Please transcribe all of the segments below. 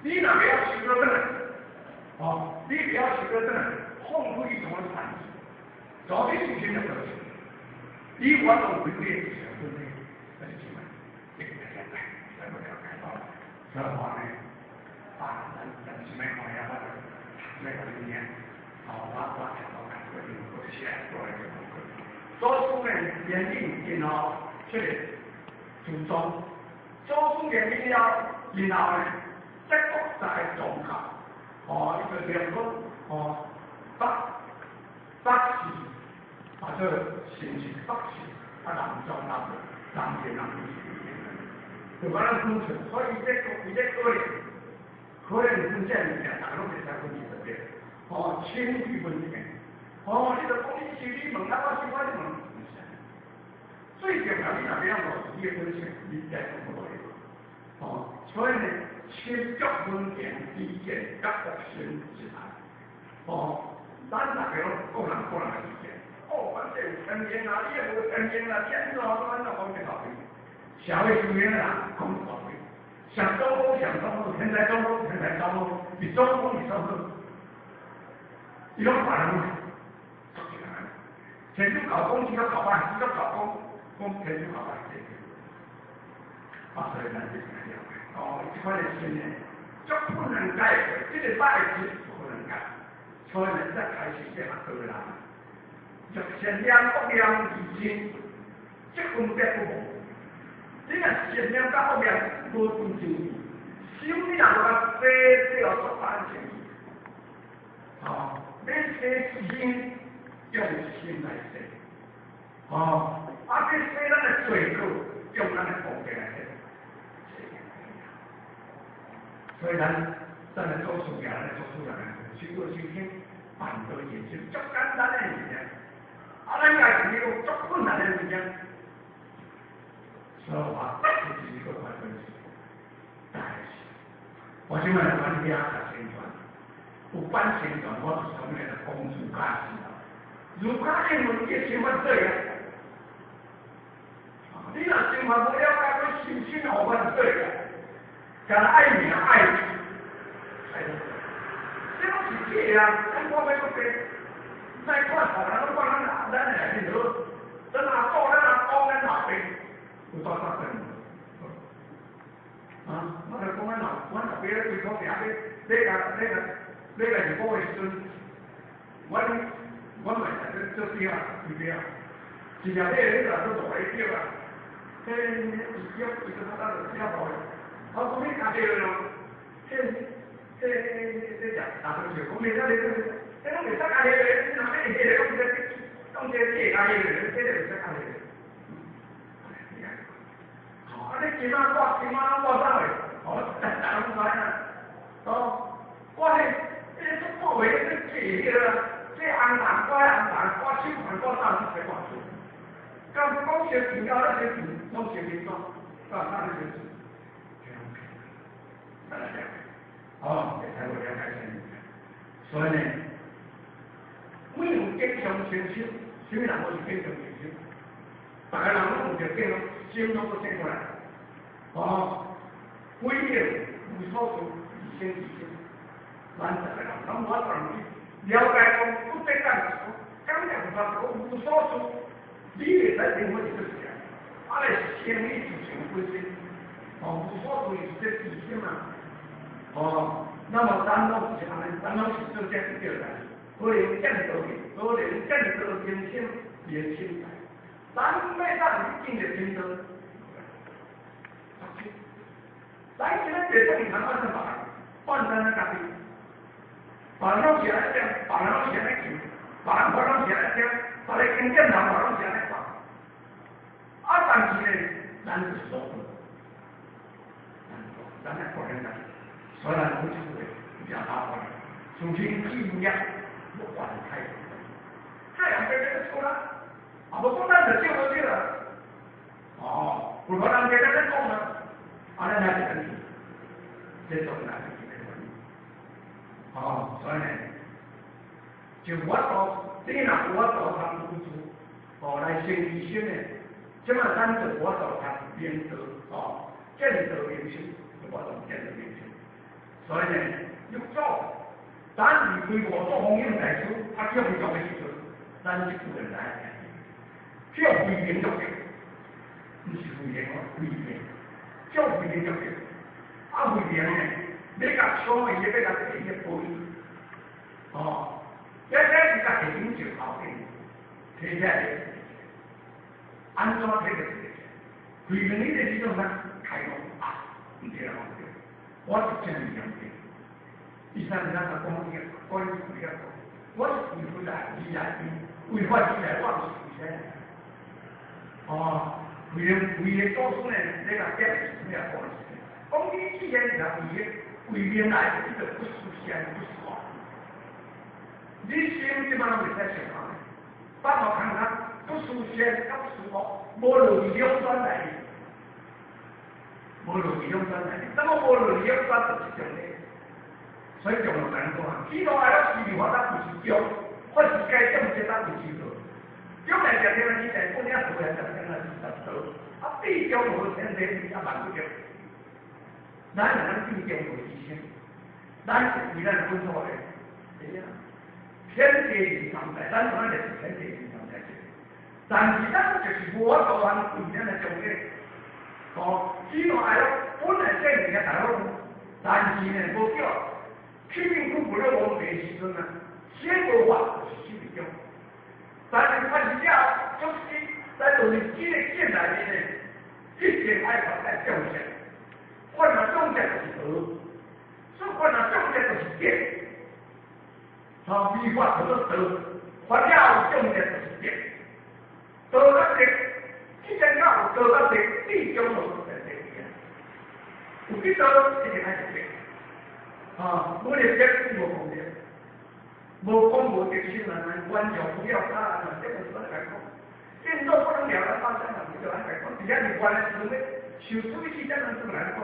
你若袂曉收倒轉來，哦，你袂曉收倒轉來，放開伊怎麼產生？早你事情就做。你我都會變小分類，那是什麼？這個了解，這個了解到，所以話呢，啊，咱咱是咩看呀？我咩看物件？哦，我聽到感覺我寫過來就講。祖師呢，嚴謹然後這個注重，祖師嚴謹了，然後呢，這國際宗教，哦，伊就念講，哦，北北是啊，這是毋是北是啊？南宗南南邊南邊是，就把咱分出，所以這個伊這可能分這物件，大家攏袂使分出特別，哦，清去分一個，哦，你就講你收你問，啊，我收我問，毋是。最重要，你若欲曉落你的本性，你才講無落去。哦，所以呢，親足分見、知見、覺悟心一來。哦，咱大家攏各人各人的意見。哦，反正有天命啊，你也無天命啊，天怎怎怎講這大堆。社會修養的人講大堆，想中風想中風，天才中風天才中風，比中風比中風，伊攏別人天主教講這個教歹，這個教講講天主教歹，啊，所以咱就是了解。哦，這款的心呢，足困難解決，這個歹事不可能改，所以呢，才開始這學道的人，就善念惡念二心，這分別不無。你若善念佮惡念無分清楚，心你若無共洗洗予足乾淨，哦，欲洗心用心來洗，哦，啊，欲洗咱的罪過，用咱的福德來洗。所以咱的祖師爺、咱的祖師人，修過修行，辦到人生足簡單的物件，啊，咱家己有足困難的物件，所以話這是一個關鍵。但是，我這擺阮遐較宣傳，有版宣傳，我就是講那個講儒家思想，儒家認為你的心法對啊，你若心法無了解，你修身方法是對啊，干焦愛名愛利，哎，這攏是假啊！咱看欲閣濟，莫看別人攏看咱咱的內面好，咱阿祖、咱阿公、咱老爸有多少根？啊，我就講阮老爸咧規箍行買買個買個買個入股的時陣，阮嘛會做做表啊，規表，一條買迄個都大個表啊，彼伊叫伊個他當就表無的，我講你家己咯，彼彼彼只大多數講你那你彼攏袂使家己的，你若買彼個攏這攏這假家己的，這個袂使家己的。啊！你金仔掛金仔攏掛啥貨？哦，逐逐攏知影。哦，我彼彼個做話，彼假彼個啦，這紅糖掛紅糖，掛手環掛啥攏使掛出。講講燒錢到咧燒錢，攏燒錢紙，到啥咧燒錢？來來哦，會使有了解啥物件。所以呢，每有吉祥清修，啥物人無是吉祥清修？逐个人攏有著吉祥，心攏閣醒過來。哦，鬼影無所住，自性自性。咱逐個人攏無法度去了解講，不得講，講講法講無所住，你會使認為是做啥？啊，來生你自性本身。哦，無所住是這自性啊。哦，那麼咱攏是按呢，咱攏是做這個代誌，可能見道去，可能見道清醒伊的心態。咱欲當去進入天道。咱今日別說你談萬善法，萬善咱家己，別人攏是按呢講，別人攏是按呢求，別人話攏是按呢聽，別個經典人話攏是按呢看。啊，但是呢，咱就是做不到，咱愛個人家己，所以咱講這句話比較麻煩。自身志業無關太陽，太陽白白就出來，啊，無講咱就照無對啦。哦，有可能加咱咧講啊，啊，咱來是安怎？這種來是這個原因。哦，所以呢，就無法度，你若有法度通付出，哦，來生其心的，這擺咱就無法度通明道，哦，見道明心，就無法度見道明心。所以呢，六祖，咱是開悟做弘忍大師，啊，叫伊做的時陣，咱這句就來，叫慧能作的，毋是慧能哦，慧能，叫慧能作的，啊，慧能呢，欲共搶伊，欲共提伊個杯，哦，這是共提頂石頭頂，提起來，按怎提就提？慧能呢個時陣呢，開悟啊，毋對啦，毋對，我是真正對。第三，咱就講伊講伊開講，我是為佛來，而來為法而來，我毋是為啥。哦，為了為了祖師呢，你若講是啥物講是？講你既然是為為命來，你就不思善不思惡。你心這擺攏袂使想啊，放予空空，不思善抑不思惡，無落佇兩端內面，無落佇兩端內面。那麼無落佇兩端就是中的。所以中了難講啊，喜怒哀樂是如法，咱不是中，法是該中，這咱不知道。中來食天啊，你在本了出來食天啊，是十道。啊，必中無天地，啊萬不中。咱是咱必中無之心，咱是為咱本土的，對啊。天地人同在，咱本來就是天地人同在。但是咱就是無法度通為咱的中的。哦，喜怒哀樂本來這物件大家攏有，但是呢，無叫。起命苦不了王的時陣啊，先無法就是心中。但是發現了，就是在就是這個見內面呢，一定愛發愛重視，發若重視就是道，所以發若重視就是見。好，比法叫做道，發了有重視就是見。道甲德，既然講有道甲德，必將無在這邊。有幾道一定愛有德。啊，無立德無功德，無功無德心啊，完全不要他啊，這個是來講，見道不能了了發生啊，你就來講，底下你關的時候，受水氣這樣子來講，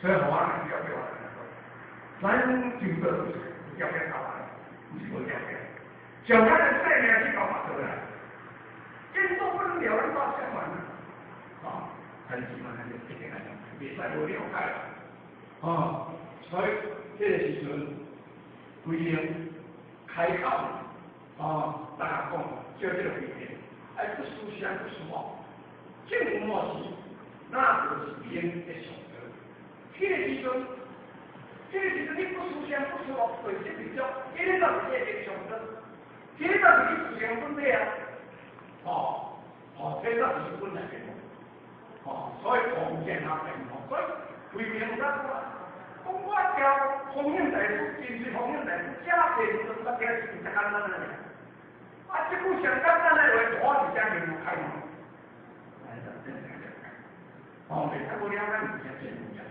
所以我來了解我來講，咱就道就是了解到啊，毋是無了解，將咱的生命去搞法做來，見道不能了了發生完啊，但是嘛，咱就一定來講，袂使無了解啊，所以。這個時陣，慧能開口啊，大家講，叫這個慧能，愛不思善不思惡，正有末時，那就是明的上道。這個時陣，這個時陣你不思善不思惡，對這個種，這個就是這個上道，這個就是你自然本體啊。哦，哦，這個就是本來的。哦，所以王見啊，明所以慧能咱講。講我教弘忍大師，真是弘忍大師，遮濟時陣，我聽是真簡單的。啊，這句上簡單的話，我是真明開悟。哦，袂使無了解，毋是真正。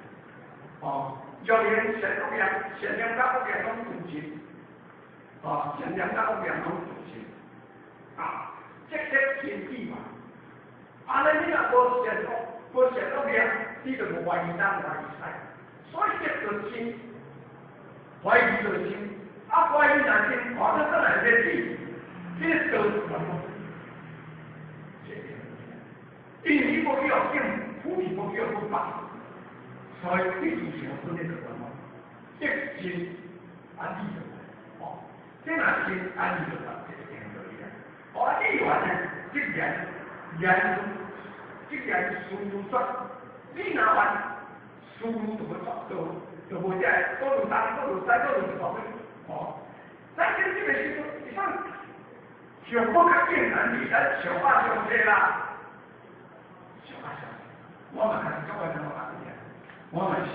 哦，若然善惡業，善良佮惡業攏存真。哦，善良佮惡業攏存真。啊，這這天地嘛。啊，你若無善惡，無善惡業，你就無懷疑東懷疑西。所以這就真，懷疑就真，啊懷疑若真，看得出來天地，這個道是什麼？因為你無去學經，菩提無去學佛法，所以你是想分的就什麼？這真啊，你就哦，這若真啊，你就這個定道理啊。哦，你完呢，這言言這言事說，你若完。事就無做，就就無這個，閣落東，閣落西，閣落一大堆，哦。咱這這個時陣，你看，上閣較簡單啲，咱上啊上濟啦，上啊上，我嘛開始做完怎麼辦？我嘛是。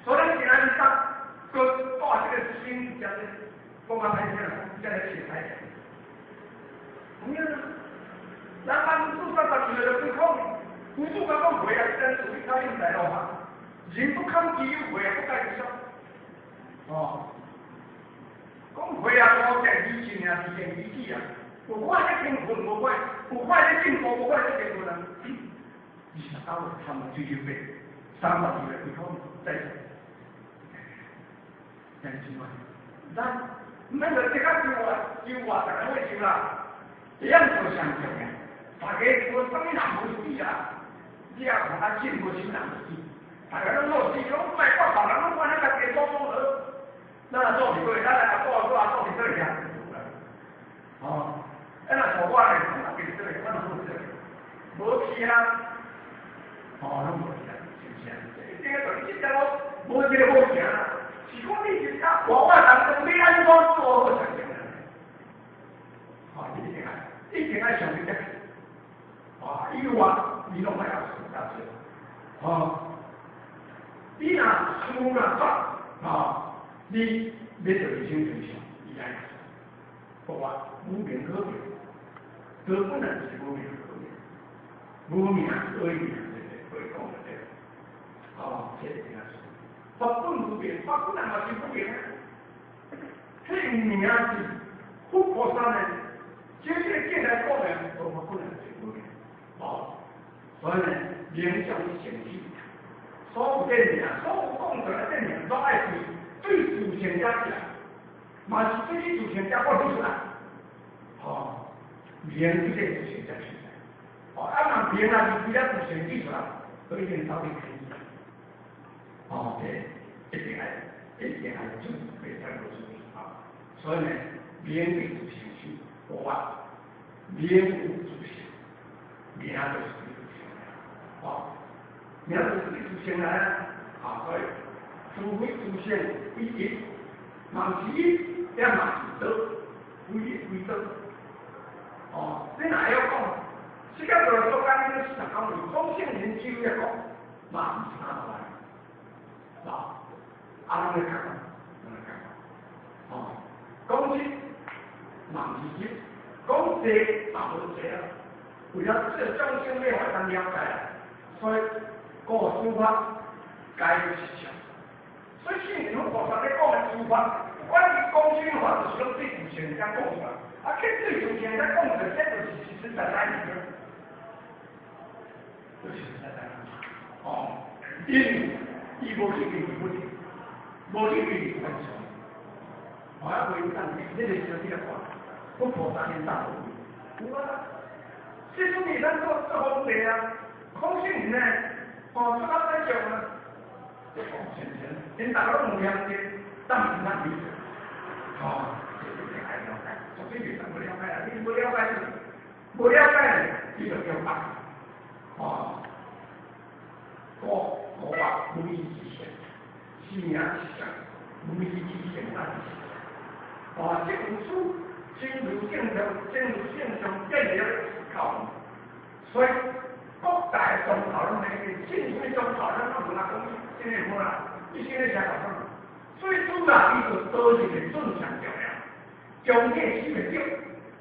所以咱今仔日當閣帶這個心，這樣子，講較歹聽，這樣子切歹聽。唔樣啊，咱班主說十二個就幾空，佛祖講講回啊，真屬於他應在路啊。人不堪其有悔啊，不該說。哦，講悔啊，我見以前啊，是見以前啊，有我咧勤奮，無我，有我咧進步，無我咧進步啦。29個差不多追求八，32個幾空再說。但是嘛，咱毋免就即刻救我，救我，逐個會救啦。這樣做上重要，大家無啥物人無死啊，你也看啊，信無信人死，大家攏老死，攏莫怪別人，攏怪咱這个好行啦，是講你是甲活活當中，你按怎做好上正啊？哦，你一定愛，一定愛想這個。啊，伊話你攏愛要想到這。哦，你若事若絕，啊，你欲著人生真相，伊愛說，話無明可名，根本就是無明可名，無明可以名，對對，可以講的對。哦，這個是法本無明，法本來嘛是無明啊。這個名是佛菩薩呢，這個見來講的，法本來是無明。哦，所以呢，名相成起，所有這名，所有講出來這名，攏愛對對自性者起來，嘛是對你自性者發出來。哦，名對這自性者起來。哦，啊，若名啊是對了自性起出來，都已經走去天。哦，這一定愛，一定愛注意，袂使無注意啊。所以呢，名對自性起，無法，名無自性，名就是對自性來。哦，名就是對自性來啊。啊，所以除非自性為一，嘛是一，也嘛是多，非一非多。哦，你若會曉講，世間做來做工，你市場講，空性人只有一個，嘛毋是哪來。啊，啊，攏咧講，攏咧講，哦，講實嘛毋是實，講濟嘛無濟啊。為了這眾生欲互咱了解，所以各諸法皆是相。所以聖人菩薩咧講的諸法，不管伊講啥物法，就是攏對自性遮講出來。啊，去對自性遮講出來，這就是實實在在的，就是實實在在。哦，因為伊無去對無去，無去對反相。我還袂當，那個時候你來看，佛菩薩連大無有啊。這種你咱做做方便啊，空性呢，哦，做較正常啊。哦，先生，𪜶逐个攏有良心，但是咱理解，哦，這一定愛了解，絕對袂當無了解啊！你無了解，無了解，你就叫白。哦，故故法無一之相，是名是相，無一之相乃是相。哦，這有此真如正相，真如正相建立靠，所以各大宗教攏咧，信啥物宗教，咱攏問阿講，這個好啦，你先咧寫教什麼？所以主啊，伊就導入的準上重要，中間守袂著，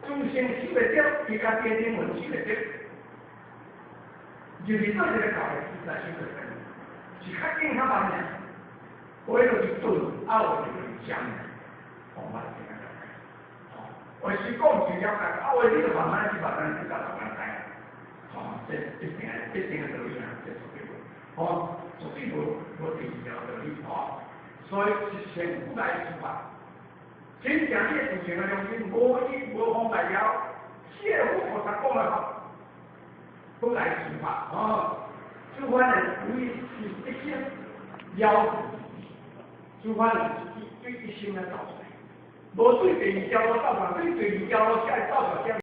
自性守袂著，伊共加經文守袂著，入去做一個教的，實在守袂著，是較緊較慢爾，有的就是頓，啊有的就是漸，哦，嘛是這樣了解。哦，有時講是了解，啊有的你就慢慢去慢慢去，慢慢知。哦，這一定一定的道理啊，這絕對無，哦，絕對無無第二條道理，哦。所以是先不來出發，真正你的自性的良心，無依無妨礙了，這個佛菩薩講的法，不來出發，哦，諸法呢無一是一心了，諸法呢是對一心來造出來，無對第二條路走出來，對第二條路才會走出來。